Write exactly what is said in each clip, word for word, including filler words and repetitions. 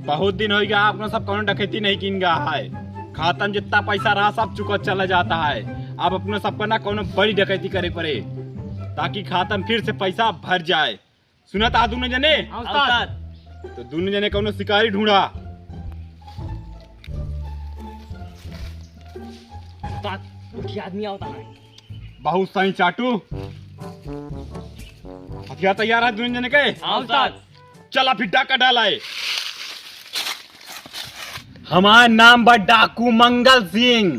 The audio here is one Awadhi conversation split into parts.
बहुत दिन होइ गया, अपना सब कौनो डकैती नहीं कीन गया है। खाता में जितना पैसा रहा, सब चुका चला जाता है। अब अपना सबका ना कौनो बड़ी डकैती करे पड़े, ताकि खाता में फिर से पैसा भर जाए। सुनत आ दोनों जने? हाँ, उस्ताद। तो दोनों जने कौनो शिकारी ढूंढा। उस्ताद, मुखिया आदमी आवता है। बहुत सही चाटू। हथियार तैयार है दोनों जने के? हाँ, उस्ताद। चला फिर डाका डाला है। हमार नाम बा डाकू मंगल सिंह।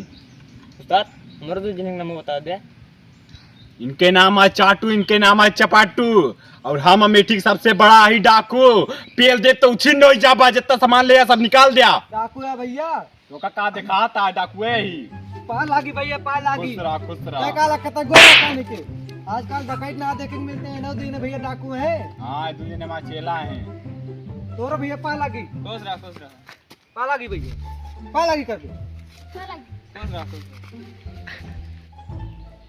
उस्ताद, हमरो दो जने के नाम बता दे। इनके नाम है चाटू, इनके नाम है चपाटू। और हम अमेठी के सबसे बड़ा ही डाकू। पेल दे तो उछिन हो जाबा, जितना सामान ले आ, सब निकाल दिया। डाकू है भैया। तो का, का दिखाता है डाकुए ही? पा लागी भैया, पा लागी। खुश रहा, खुश रहा। क्या काला कता गोरा पानी के? आजकल डकैत ना देखे के मिलते हैं, नौ दिन भैया डाकू है। हाँ, दो जने माँ चेला हैं। तोरो भैया पा लागी। खुश रहा, खुश रहा। पा लागी भैया, पा लागी कर दे। खुश रहा, खुश रहा।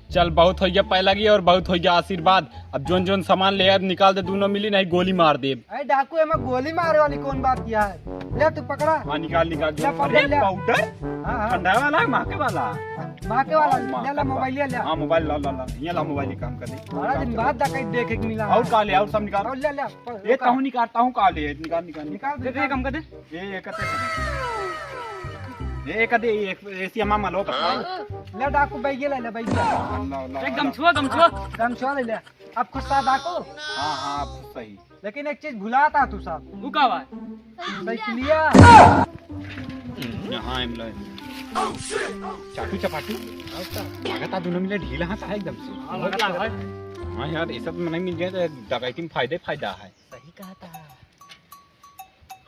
चल, बहुत होइ गया पैलागी और बहुत होइ गया आशीर्वाद। अब जोन जोन सामान ले आए, निकाल दे, दोनों मिली, नहीं गोली मार देब। अरे डाकू, एमा गोली मारे वाली कौन बात किया है? ले तू पकड़ा। हाँ, निकाल, निकाल, ले जो। पकड़ अरे, ले। पाउडर? हाँ, हाँ। ठंडा वाला, महके वाला? महके वाला, हाँ, ले ला, महके मोबाइल ले ले। हाँ, मोबाइल ला, ला, ला। ये ला, मोबाइल ही काम कर दे। बड़ा दिन बाद डकैत देखे के मिला। और का ले, और सब निकाल। और ले ले। ये कहूँ निकालता हूँ, का ले, निकाल, निकाल, निकाल। निकाल दे, दे, काम कर दे। ए, ए, कते? ए, ए, कते? ए, ए, सी अम्मा मलो का। ले डाकू, बैगे ले ले, बैगे। अल्लाह, अल्लाह, एक अल्लाह। गमछुआ, गमछुआ। गमछुआ ले ले। अब खुश था डाकू? हाँ, हाँ, अब खुश सही। लेकिन एक चीज भुलाता तू साहब। वो का बा? साइकिलिया। यहाँ एम लो। चाटू चपाटू। लागत आ दोनों मिले ढीला हाथ है एकदम से। हाँ, लागत आ भाई। हाँ यार, ये सब नहीं मिल जाए तो डकैती में फायदे फायदा है। सही कहा था।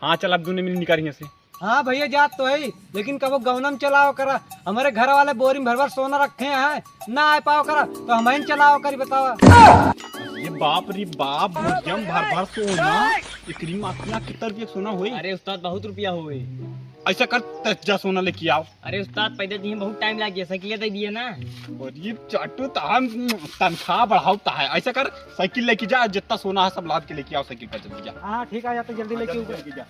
हाँ, चल, अब दोनों मिल निकाल यहाँ से। हाँ भैया, जात तो है, लेकिन कबो गौनम चलाओ करा। हमारे घर वाले बोरी में भर भर सोना रखे हैं, ना आ पाओ करा, तो हम ही चलाओ करी, बतावा। ये बाप रे बाप, बोरिया में भर भर सोना, एकरी माँ, इतना कितना रुपया सोना होई? अरे उस्ताद, बहुत रुपया होई। ऐसा कर, तस जा सोना लेके आओ। अरे उस्ताद, पैदा दिए बहुत टाइम लाग गया, साइकिल दे दिए ना। और ये चाटू तो हम तनख्वाह बढ़ावता है, ऐसा कर, साइकिल लेके जा, जितना सोना है सब लाद के लेके आओ साइकिल पर, जल्दी जा। हाँ, ठीक है, जा तो जल्दी लेके हाँ, ऊपर। जल्दी जा।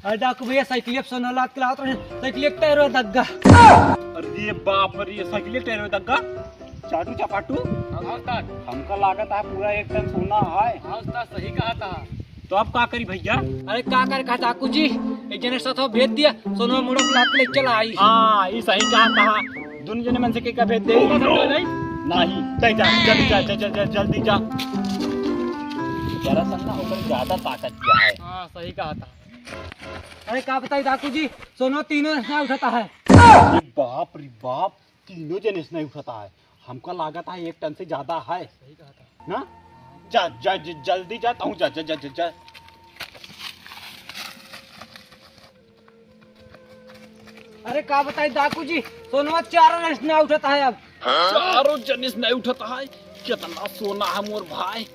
अरे डाकू भैया, साइकिलिया पे सोना लाद के लावत रहे, साइकिलिया के टायर में दग्गा। अरे बाप रे, साइकिलिया के टायर में दग्गा? चाटू चपाटू? हाँ उस्ताद। हमका लागत है पूरा एक टन सोना है। हाँ उस्ताद, सही कहा था। तो अब का करी भैया? अरे का करे कहा डाकू जी, एक जने साथ भेज दिया, सोनवा मुड़ा बुला के ले चला आई। हाँ, ई सही कहा था। दोनों जने मन से के का भेज दे? नहीं। नहीं, नहीं जा, जल्दी जा, जा, जा, जा, जल्दी जा। जरा सा ना होकर ज्यादा ताकत किया है। हाँ, सही कहा था। अरे का बताई डाकू जी, सोनवा तीनों ना उठाता है। अरे बाप रे बाप, तीनों जने से नहीं उठाता है। हमका लागत है एक टन से ज्यादा है। सही कहा था। ना? जा, जा, ज-, जल्दी जा, तहूँ जा, जा, जा, जा, जा। अरे का बताई डाकू जी, सोनवा चारों जने से ना उठाता है अब। चारों जने से नहीं उठाता है? कितना सोना है मोर भाई।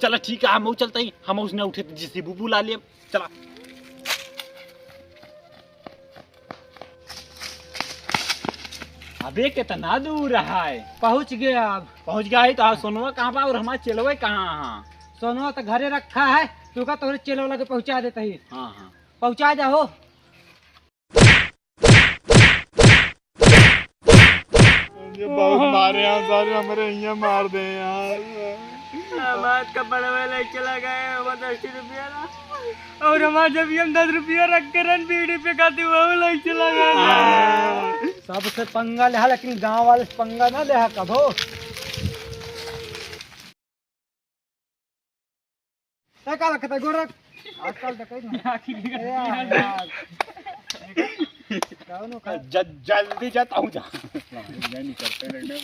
चला ठीक है, हम चलते ही, हम उसने उठे जिसे बुबू ला ले। चला। अबे कितना दूर है? पहुँच गया अब। पहुँच गया है तो, आ, सोनवा कहाँ बा और हमार चेलवे कहाँ है? सोनवा तो घरे रखा है, तू का तोरे चेलवा लगे पहुँचा देता ही। हाँ, हाँ। पहुँचा जा हो। ये बहुत मारे हैं सारे, हमारे यहाँ मार दे यार। हमार कपड़वे ले चला गए, हमार दस रुपया ना। और हमार जब हम दस रुपया रख के रन बीड़ी पे खाती, वो ले चला गए। सबसे पंगा लेहा, लेकिन गांव वाले से पंगा ना लेहा कभो। ए, का लगता है, गोरख? आजकल तो कहीं नहीं। आखिर ये ए, यार। कौनो का ज-, जल्दी जाता हूँ जा।